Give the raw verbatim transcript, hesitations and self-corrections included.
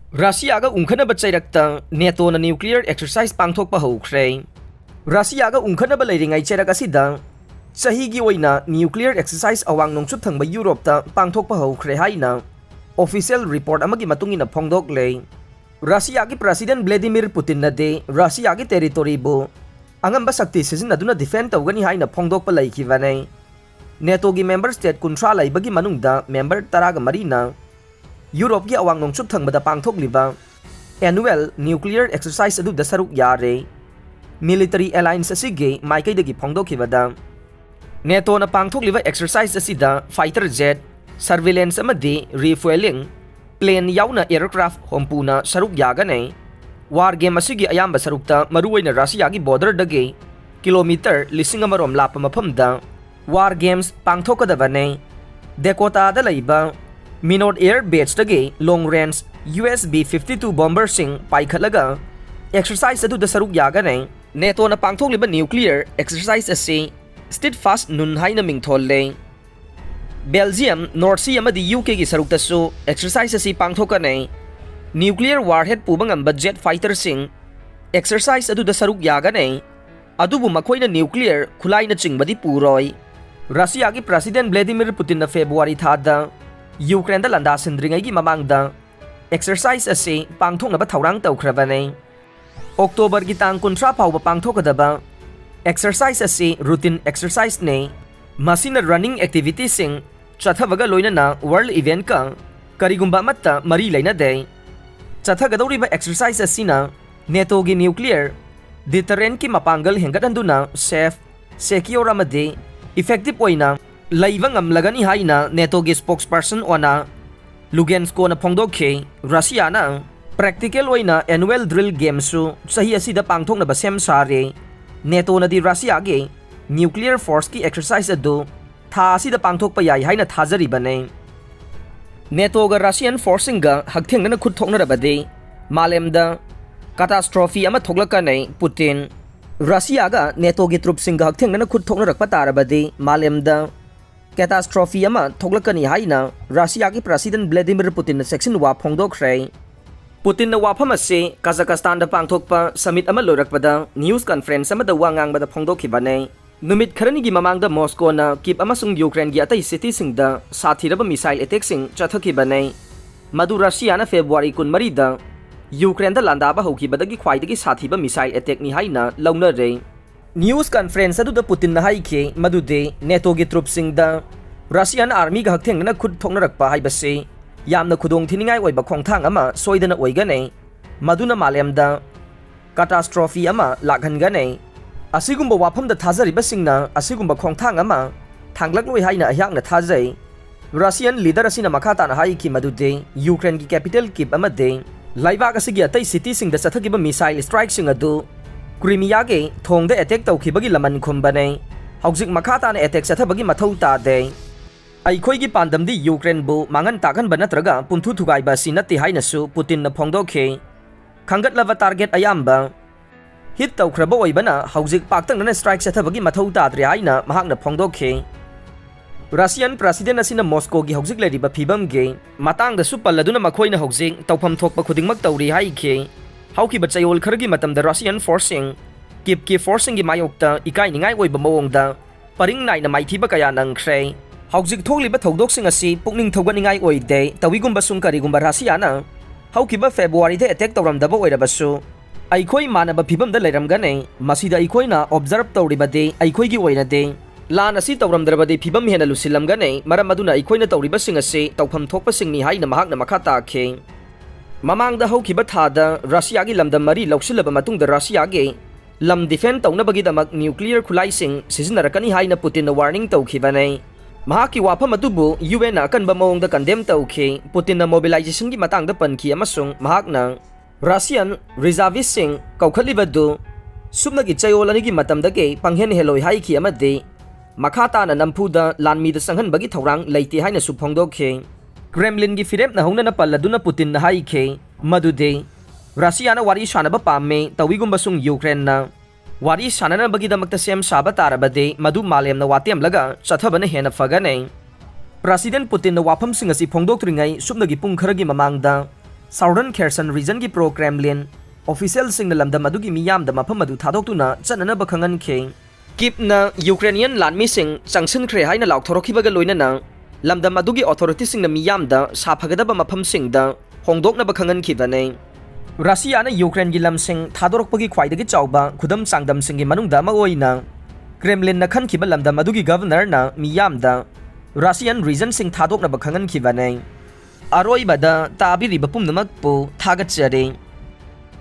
ꯔꯁꯤꯌꯥꯒ ꯎꯪꯈꯠꯅꯕ ꯆꯩꯔꯛꯇ ꯅꯦꯇꯣꯅ nuclear exercise ꯄꯥꯡꯊꯣꯛꯄ ꯍꯧꯈ꯭ꯔꯦ꯫ ꯔꯁꯤꯌꯥꯒ ꯎꯪꯈꯠꯅꯕ ꯂꯩꯔꯤꯉꯩ ꯆꯩꯔꯛ ꯑꯁꯤꯗ ꯆꯍꯤꯒꯤ ꯑꯣꯏꯅ nuclear exercise ꯑꯋꯥꯡ ꯅꯣꯡꯆꯨꯞ ꯊꯪꯕ ꯌꯨꯔꯣꯞꯇ ꯄꯥꯡꯊꯣꯛꯄ ꯍꯧꯈ꯭ꯔꯦ ꯍꯥꯏꯅ official report ꯑꯃꯒꯤ ꯃꯇꯨꯡ ꯏꯟꯅ ꯐꯣꯡꯗꯣꯛꯂꯦ꯫ ꯔꯁꯤꯌꯥꯒꯤ President Vladimir Putinꯅꯗꯤ ꯔꯁꯤꯌꯥꯒꯤ territoryꯕꯨ ꯑꯉꯝꯕ ꯁꯛꯇꯤ ꯁꯤꯖꯤꯟꯅꯗꯨꯅ defend ꯇꯧꯒꯅꯤ ꯍꯥꯏꯅ ꯐꯣꯡꯗꯣꯛꯄ ꯂꯩꯈꯤꯕꯅꯤ꯫ ꯅꯦꯇꯣꯒꯤ member state ꯀꯨꯟꯊ꯭ꯔꯥ ꯂꯩꯕꯒꯤ ꯃꯅꯨꯡꯗ member ꯇꯔꯥꯒ ꯃꯔꯤꯅ ꯌꯨꯔꯣꯞꯀꯤ ꯑꯋꯥꯡ ꯅꯣꯡꯆꯨꯞ ꯊꯪꯕꯗ ꯄꯥꯡꯊꯣꯛꯂꯤꯕ annual nuclear exercise ꯑꯗꯨꯗ ꯁꯔꯨꯛ ꯌꯥꯔꯦ꯫ Military alliance ꯑꯁꯤꯒꯤ ꯃꯥꯏꯀꯩꯗꯒꯤ ꯐꯣꯡꯗꯣꯛꯈꯤꯕꯗ, ꯅꯦꯇꯣꯅ ꯄꯥꯡꯊꯣꯛꯂꯤꯕ exercise ꯑꯁꯤꯗ fighter jet, surveillance ꯑꯃꯗꯤ refueling, plane ꯌꯥꯎꯅ aircraft ꯍꯨꯝꯐꯨꯅ ꯁꯔꯨꯛ ꯌꯥꯒꯅꯤ꯫ War game ꯑꯁꯤꯒꯤ ꯑꯌꯥꯝꯕ ꯁꯔꯨꯛꯇ ꯃꯔꯨꯑꯣꯏꯅ ꯔꯁꯤꯌꯥꯒꯤ borderꯗꯒꯤ kilometre ꯂꯤꯁꯤꯡ ꯑꯃꯔꯣꯝ ꯂꯥꯞꯄ ꯃꯐꯝꯗ war games ꯄꯥꯡꯊꯣꯛꯀꯗꯕꯅꯤ꯫ ꯗꯦꯀꯣꯇꯥꯗ ꯂꯩꯕ Minot air baseꯇꯒꯤ long range U S B fifty two bomberꯁꯤꯡ ꯄꯥꯏꯈꯠꯂꯒ exercise ꯑꯗꯨꯗ ꯁꯔꯨꯛ ꯌꯥꯒꯅꯤ꯫ ꯅꯦꯇꯣꯅ ꯄꯥꯡꯊꯣꯛꯂꯤꯕ nuclear exercise ꯑꯁꯤ Steadfast Nun ꯍꯥꯏꯅ ꯃꯤꯡꯊꯣꯜꯂꯦ꯫ Belgium, North Sea ꯑꯃꯗꯤ U Kꯒꯤ ꯁꯔꯨꯛꯇꯁꯨ exercise ꯑꯁꯤ ꯄꯥꯡꯊꯣꯛꯀꯅꯤ꯫ Nuclear warhead ꯄꯨꯕ ꯉꯝꯕ jet fighterꯁꯤꯡ exercise ꯑꯗꯨꯗ ꯁꯔꯨꯛ ꯌꯥꯒꯅꯤ, ꯑꯗꯨꯕꯨ ꯃꯈꯣꯏꯅ nuclear ꯈꯨꯠꯂꯥꯏꯅꯆꯤꯡꯕꯗꯤ ꯄꯨꯔꯣꯏ꯫ ꯔꯁꯤꯌꯥꯒꯤ President Vladimir Putinꯅ February ꯊꯥꯗ Ukraineꯗ ꯂꯥꯟꯗꯥꯁꯤꯟꯗ꯭ꯔꯤꯉꯩꯒꯤ ꯃꯃꯥꯡꯗ exercise ꯑꯁꯤ ꯄꯥꯡꯊꯣꯛꯅꯕ ꯊꯧꯔꯥꯡ ꯇꯧꯈ꯭ꯔꯕꯅꯤ꯫ Octoberꯒꯤ ꯇꯥꯡ ꯀꯨꯟꯊ꯭ꯔꯥ ꯐꯥꯎꯕ ꯄꯥꯡꯊꯣꯛꯀꯗꯕ exercise ꯑꯁꯤ routine exerciseꯅꯤ꯫ ꯃꯁꯤꯅ running activityꯁꯤꯡ ꯆꯠꯊꯕꯒ ꯂꯣꯏꯅꯅ world eventꯀ ꯀꯔꯤꯒꯨꯝꯕ ꯑꯃꯠꯇ ꯃꯔꯤ ꯂꯩꯅꯗꯦ꯫ ꯆꯠꯊꯒꯗꯧꯔꯤꯕ exercise ꯑꯁꯤꯅ ꯅꯦꯇꯣꯒꯤ nuclear deterrentꯀꯤ ꯃꯄꯥꯡꯒꯜ ꯍꯦꯟꯒꯠꯍꯟꯗꯨꯅ safe, secure ꯑꯃꯗꯤ effective ꯑꯣꯏꯅ ꯂꯩꯕ ꯉꯝꯂꯒꯅꯤ ꯍꯥꯏꯅ ꯅꯦꯇꯣꯒꯤ spokesperson ꯑꯣꯅꯥ ꯂꯨꯒꯦꯟꯁꯀꯣꯅ ꯐꯣꯡꯗꯣꯛꯈꯤ꯫ ꯔꯁꯤꯌꯥꯅ practical ꯑꯣꯏꯅ annual drill gameꯁꯨ ꯆꯍꯤ ꯑꯁꯤꯗ ꯄꯥꯡꯊꯣꯛꯅꯕ ꯁꯦꯝ ꯁꯥꯔꯦ꯫ ꯅꯦꯇꯣꯅꯗꯤ ꯔꯁꯤꯌꯥꯒꯤ nuclear forceꯀꯤ exercise ꯑꯗꯨ ꯊꯥ ꯑꯁꯤꯗ ꯄꯥꯡꯊꯣꯛꯄ ꯌꯥꯏ ꯍꯥꯏꯅ ꯊꯥꯖꯔꯤꯕꯅꯤ꯫ ꯅꯦꯇꯣꯒ Russian forceꯁꯤꯡꯒ ꯍꯛꯊꯦꯡꯅꯅ ꯈꯨꯠ ꯊꯣꯛꯅꯔꯕꯗꯤ ꯃꯥꯂꯦꯝꯗ catastrophe ꯑꯃ ꯊꯣꯛꯂꯛꯀꯅꯤ꯫ ꯄꯨꯇꯤꯟ꯫ ꯔꯁꯤꯌꯥꯒ ꯅꯦꯇꯣꯒꯤ troopꯁꯤꯡꯒ ꯍꯛꯊꯦꯡꯅꯅ ꯈꯨꯠ ꯊꯣꯛꯅꯔꯛꯄ ꯇꯥꯔꯕꯗꯤ ꯃꯥꯂꯦꯝꯗ catastrophe ꯑꯃ ꯊꯣꯛꯂꯛꯀꯅꯤ ꯍꯥꯏꯅ ꯔꯁꯤꯌꯥꯒꯤ President Vladimir Putinꯅ ꯆꯦꯛꯁꯤꯟꯋꯥ ꯐꯣꯡꯗꯣꯛꯈ꯭ꯔꯦ꯫ ꯄꯨꯇꯤꯟꯅ ꯋꯥꯐꯝ ꯑꯁꯤ ꯀꯥꯖꯥꯀꯁꯇꯥꯟꯗ ꯄꯥꯡꯊꯣꯛꯄ summit ꯑꯃ ꯂꯣꯏꯔꯛꯄꯗ news conference ꯑꯃꯗ ꯋꯥ ꯉꯥꯡꯕꯗ ꯐꯣꯡꯗꯣꯛꯈꯤꯕꯅꯤ꯫ ꯅꯨꯃꯤꯠ ꯈꯔꯅꯤꯒꯤ ꯃꯃꯥꯡꯗ ꯃꯣꯁꯀꯣꯅ ꯀꯤꯞ ꯑꯃꯁꯨꯡ ꯌꯨꯀ꯭ꯔꯦꯟꯒꯤ ꯑꯇꯩ cityꯁꯤꯡꯗ ꯁꯥꯊꯤꯔꯕ missile attackꯁꯤꯡ ꯆꯠꯊꯈꯤꯕꯅꯤ꯫ ꯃꯗꯨ ꯔꯁꯤꯌꯥꯅ ꯐꯦꯕ꯭ꯔꯨꯋꯥꯔꯤ ꯀꯨꯟꯃꯔꯤꯗ ꯌꯨꯀ꯭ꯔꯦꯟꯗ ꯂꯥꯟꯗꯥꯕ ꯍꯧꯈꯤꯕꯗꯒꯤ ꯈ꯭ꯋꯥꯏꯗꯒꯤ ꯁꯥꯊꯤꯕ missile attackꯅꯤ ꯍꯥꯏꯅ ꯂꯧꯅꯔꯦ꯫ News conference ꯑꯗꯨꯗ ꯄꯨꯇꯤꯟꯅ ꯍꯥꯏꯈꯤ ꯃꯗꯨꯗꯤ NATOꯒꯤ troopꯁꯤꯡꯗ Russian armyꯒ ꯍꯛꯊꯦꯡꯅꯅ ꯈꯨꯠ ꯊꯣꯛꯅꯔꯛꯄ ꯍꯥꯏꯕꯁꯤ ꯌꯥꯝꯅ ꯈꯨꯗꯣꯡꯊꯤꯅꯤꯡꯉꯥꯏ ꯑꯣꯏꯕ ꯈꯣꯡꯊꯥꯡ ꯑꯃ ꯁꯣꯏꯗꯅ ꯑꯣꯏꯒꯅꯤ, ꯃꯗꯨꯅ ꯃꯥꯂꯦꯝꯗ catastrophe ꯑꯃ ꯂꯥꯛꯍꯟꯒꯅꯤ꯫ ꯑꯁꯤꯒꯨꯝꯕ ꯋꯥꯐꯝꯗ ꯊꯥꯖꯔꯤꯕꯁꯤꯡꯅ ꯑꯁꯤꯒꯨꯝꯕ ꯈꯣꯡꯊꯥꯡ ꯑꯃ ꯊꯥꯡꯂꯛꯂꯣꯏ ꯍꯥꯏꯅ ꯑꯩꯍꯥꯛꯅ ꯊꯥꯖꯩ꯫ Russian leader ꯑꯁꯤꯅ ꯃꯈꯥ ꯇꯥꯅ ꯍꯥꯏꯈꯤ ꯃꯗꯨꯗꯤ ꯌꯨꯀ꯭ꯔꯦꯟꯒꯤ capital ꯀꯤꯞ ꯑꯃꯗꯤ ꯂꯩꯕꯥꯛ ꯑꯁꯤꯒꯤ ꯑꯇꯩ cityꯁꯤꯡꯗ ꯆꯠꯊꯈꯤꯕ missile strikeꯁꯤꯡ ꯑꯗꯨ ꯀ꯭ꯔꯤꯃꯤꯌꯥꯒꯤ ꯊꯣꯡꯗ attack ꯇꯧꯈꯤꯕꯒꯤ ꯂꯃꯟ ꯈꯨꯝꯕꯅꯤ꯫ ꯍꯧꯖꯤꯛ ꯃꯈꯥ ꯇꯥꯅ attack ꯆꯠꯊꯕꯒꯤ ꯃꯊꯧ ꯇꯥꯗꯦ꯫ ꯑꯩꯈꯣꯏꯒꯤ ꯄꯥꯟꯗꯝꯗꯤ ꯌꯨꯀ꯭ꯔꯦꯟꯕꯨ ꯃꯥꯡꯍꯟ ꯇꯥꯛꯍꯟꯕ ꯅꯠꯇ꯭ꯔꯒ ꯄꯨꯝꯊꯨ ꯊꯨꯒꯥꯏꯕ ꯑꯁꯤ ꯅꯠꯇꯦ ꯍꯥꯏꯅꯁꯨ ꯄꯨꯇꯤꯟꯅ ꯐꯣꯡꯗꯣꯛꯈꯤ꯫ ꯈꯟꯒꯠꯂꯕ target ꯑꯌꯥꯝꯕ hit ꯇꯧꯈ꯭ꯔꯕ ꯑꯣꯏꯕꯅ ꯍꯧꯖꯤꯛ ꯄꯥꯛꯇꯛꯅꯅ strike ꯆꯠꯊꯕꯒꯤ ꯃꯊꯧ ꯇꯥꯗ꯭ꯔꯦ ꯍꯥꯏꯅ ꯃꯍꯥꯛꯅ ꯐꯣꯡꯗꯣꯛꯈꯤ꯫ Russian president ꯑꯁꯤꯅ ꯃꯣꯁꯀꯣꯒꯤ ꯍꯧꯖꯤꯛ ꯂꯩꯔꯤꯕ ꯐꯤꯕꯝꯒꯤ ꯃꯇꯥꯡꯗꯁꯨ ꯄꯜꯂꯗꯨꯅ ꯃꯈꯣꯏꯅ ꯍꯧꯖꯤꯛ ꯇꯧꯐꯝ ꯊꯣꯛꯄ ꯈꯨꯗꯤꯡꯃꯛ ꯇꯧꯔꯤ ꯍꯥꯏꯈꯤ꯫ ꯍꯧꯈꯤꯕ ꯆꯌꯣꯜ ꯈꯔꯒꯤ ꯃꯇꯝꯗ Russian forceꯁꯤꯡ ꯀꯤꯞꯀꯤ forceꯁꯤꯡꯒꯤ ꯃꯥꯌꯣꯛꯇ ꯏꯀꯥꯏꯅꯤꯡꯉꯥꯏ ꯑꯣꯏꯕ ꯃꯑꯣꯡꯗ ꯄꯔꯤꯡ ꯅꯥꯏꯅ ꯃꯥꯏꯊꯤꯕ ꯀꯌꯥ ꯅꯪꯈ꯭ꯔꯦ꯫ ꯍꯧꯖꯤꯛ ꯊꯣꯛꯂꯤꯕ ꯊꯧꯗꯣꯛꯁꯤꯡ ꯑꯁꯤ ꯄꯨꯛꯅꯤꯡ ꯊꯧꯒꯠꯅꯤꯡꯉꯥꯏ ꯑꯣꯏꯗꯦ꯫ ꯇꯧꯏꯒꯨꯝꯕꯁꯨꯡ ꯀꯔꯤꯒꯨꯝꯕ ꯔꯁꯤꯌꯥꯅ ꯍꯧꯈꯤꯕ ꯐꯦꯕ꯭ꯔꯨꯋꯥꯔꯤꯗ attack ꯇꯧꯔꯝꯗꯕ ꯑꯣꯏꯔꯕꯁꯨ, ꯑꯩꯈꯣꯏ ꯃꯥꯟꯅꯕ ꯐꯤꯕꯝꯗ ꯂꯩꯔꯝꯒꯅꯤ꯫ ꯃꯁꯤꯗ ꯑꯩꯈꯣꯏꯅ observe ꯇꯧꯔꯤꯕꯗꯤ ꯑꯩꯈꯣꯏꯒꯤ ꯑꯣꯏꯅꯗꯤ ꯂꯥꯟ ꯑꯁꯤ ꯇꯧꯔꯝꯗ꯭ꯔꯕꯗꯤ ꯐꯤꯕꯝ ꯍꯦꯟꯅ ꯂꯨꯁꯤꯜꯂꯝꯒꯅꯤ, ꯃꯔꯝ ꯑꯗꯨꯅ ꯑꯩꯈꯣꯏꯅ ꯇꯧꯔꯤꯕꯁꯤꯡ ꯑꯁꯤ ꯇꯧꯐꯝ ꯊꯣꯛꯄꯁꯤꯡꯅꯤ ꯍꯥꯏꯅ ꯃꯍꯥꯛꯅ ꯃꯈꯥ ꯇꯥꯈꯤ꯫ ꯃꯃꯥꯡꯗ ꯍꯧꯈꯤꯕ ꯊꯥꯗ ꯔꯁꯤꯌꯥꯒꯤ ꯂꯝꯗꯝ ꯃꯔꯤ ꯂꯧꯁꯤꯜꯂꯕ ꯃꯇꯨꯡꯗ ꯔꯁꯤꯌꯥꯒꯤ ꯂꯝ defend ꯇꯧꯅꯕꯒꯤꯗꯃꯛ nuclear ꯈꯨꯠꯂꯥꯏꯁꯤꯡ ꯁꯤꯖꯤꯟꯅꯔꯛꯀꯅꯤ ꯍꯥꯏꯅ ꯄꯨꯇꯤꯟꯅ warning ꯇꯧꯈꯤꯕꯅꯤ꯫ ꯃꯍꯥꯛꯀꯤ ꯋꯥꯐꯝ ꯑꯗꯨꯕꯨ UNꯅ ꯑꯀꯟꯕ ꯃꯑꯣꯡꯗ condemn ꯇꯧꯈꯤ꯫ ꯄꯨꯇꯤꯟꯅ mobilizationꯒꯤ ꯃꯇꯥꯡꯗ ꯄꯟꯈꯤ ꯑꯃꯁꯨꯡ ꯃꯍꯥꯛꯅ Russian reservistꯁꯤꯡ ꯀꯧꯈꯠꯂꯤꯕꯗꯨ ꯁꯨꯞꯅꯒꯤ ꯆꯌꯣꯜ ꯑꯅꯤꯒꯤ ꯃꯇꯝꯗꯒꯤ ꯄꯪꯍꯦꯟ ꯍꯦꯜꯂꯣꯏ ꯍꯥꯏꯈꯤ ꯑꯃꯗꯤ ꯃꯈꯥ ꯇꯥꯅ ꯅꯝꯐꯨꯗ ꯂꯥꯟꯃꯤꯗ ꯆꯪꯍꯟꯕꯒꯤ ꯊꯧꯔꯥꯡ ꯂꯩꯇꯦ ꯍꯥꯏꯅꯁꯨ ꯐꯣꯡꯗꯣꯛꯈꯤ꯫ Kremlinꯒꯤ ꯐꯤꯔꯦꯞꯅ ꯍꯧꯅꯅ ꯄꯜꯂꯗꯨꯅ ꯄꯨꯇꯤꯟꯅ ꯍꯥꯏꯈꯤ ꯃꯗꯨꯗꯤ ꯔꯁꯤꯌꯥꯅ ꯋꯥꯔꯤ ꯁꯥꯅꯕ ꯄꯥꯝꯃꯤ, ꯇꯧꯏꯒꯨꯝꯕꯁꯨꯡ ꯌꯨꯀ꯭ꯔꯦꯟꯅ ꯋꯥꯔꯤ ꯁꯥꯅꯅꯕꯒꯤꯗꯃꯛꯇ ꯁꯦꯝ ꯁꯥꯕ ꯇꯥꯔꯕꯗꯤ ꯃꯗꯨ ꯃꯥꯂꯦꯝꯅ ꯋꯥꯇꯦꯝꯂꯒ ꯆꯠꯊꯕꯅ ꯍꯦꯟꯅ ꯐꯒꯅꯤ꯫ President ꯄꯨꯇꯤꯟꯅ ꯋꯥꯐꯝꯁꯤꯡ ꯑꯁꯤ ꯐꯣꯡꯗꯣꯛꯇ꯭ꯔꯤꯉꯩ ꯁꯨꯞꯅꯒꯤ ꯄꯨꯡ ꯈꯔꯒꯤ ꯃꯃꯥꯡꯗ Southern Kherson regionꯒꯤ pro Kremlin officialꯁꯤꯡꯅ ꯂꯝꯗꯝ ꯑꯗꯨꯒꯤ ꯃꯤꯌꯥꯝꯗ ꯃꯐꯝ ꯑꯗꯨ ꯊꯥꯗꯣꯛꯇꯨꯅ ꯆꯠꯅꯅꯕ ꯈꯪꯍꯟꯈꯤ꯫ ꯀꯤꯞꯅ Ukrainian ꯂꯥꯟꯃꯤꯁꯤꯡ ꯆꯪꯁꯤꯟꯈ꯭ꯔꯦ ꯍꯥꯏꯅ ꯂꯥꯎꯊꯣꯔꯛꯈꯤꯕꯒ ꯂꯣꯏꯅꯅ ꯂꯝꯗꯝ ꯑꯗꯨꯒꯤ authorityꯁꯤꯡꯅ ꯃꯤꯌꯥꯝꯗ ꯁꯥꯐꯒꯗꯕ ꯃꯐꯝꯁꯤꯡꯗ ꯍꯣꯡꯗꯣꯛꯅꯕ ꯈꯪꯍꯟꯈꯤꯕꯅꯤ꯫ ꯔꯁꯤꯌꯥꯅ ꯌꯨꯀ꯭ꯔꯦꯟꯒꯤ ꯂꯝꯁꯤꯡ ꯊꯥꯗꯣꯔꯛꯄꯒꯤ ꯈ꯭ꯋꯥꯏꯗꯒꯤ ꯆꯥꯎꯕ ꯈꯨꯗꯝ ꯆꯥꯡꯗꯝꯁꯤꯡꯒꯤ ꯃꯅꯨꯡꯗ ꯑꯃ ꯑꯣꯏꯅ ꯀ꯭ꯔꯦꯝꯂꯤꯟꯅ ꯈꯟꯈꯤꯕ ꯂꯝꯗꯝ ꯑꯗꯨꯒꯤ ꯒꯚꯔꯅꯔꯅ ꯃꯤꯌꯥꯝꯗ ꯔꯁꯤꯌꯥꯟ ꯔꯤꯖꯟꯁꯤꯡ ꯊꯥꯗꯣꯛꯅꯕ ꯈꯪꯍꯟꯈꯤꯕꯅꯤ꯫ ꯑꯔꯣꯏꯕꯗ ꯇꯥꯕꯤꯔꯤꯕ ꯄꯨꯝꯅꯃꯛꯄꯨ ꯊꯥꯒꯠꯆꯔꯤ꯫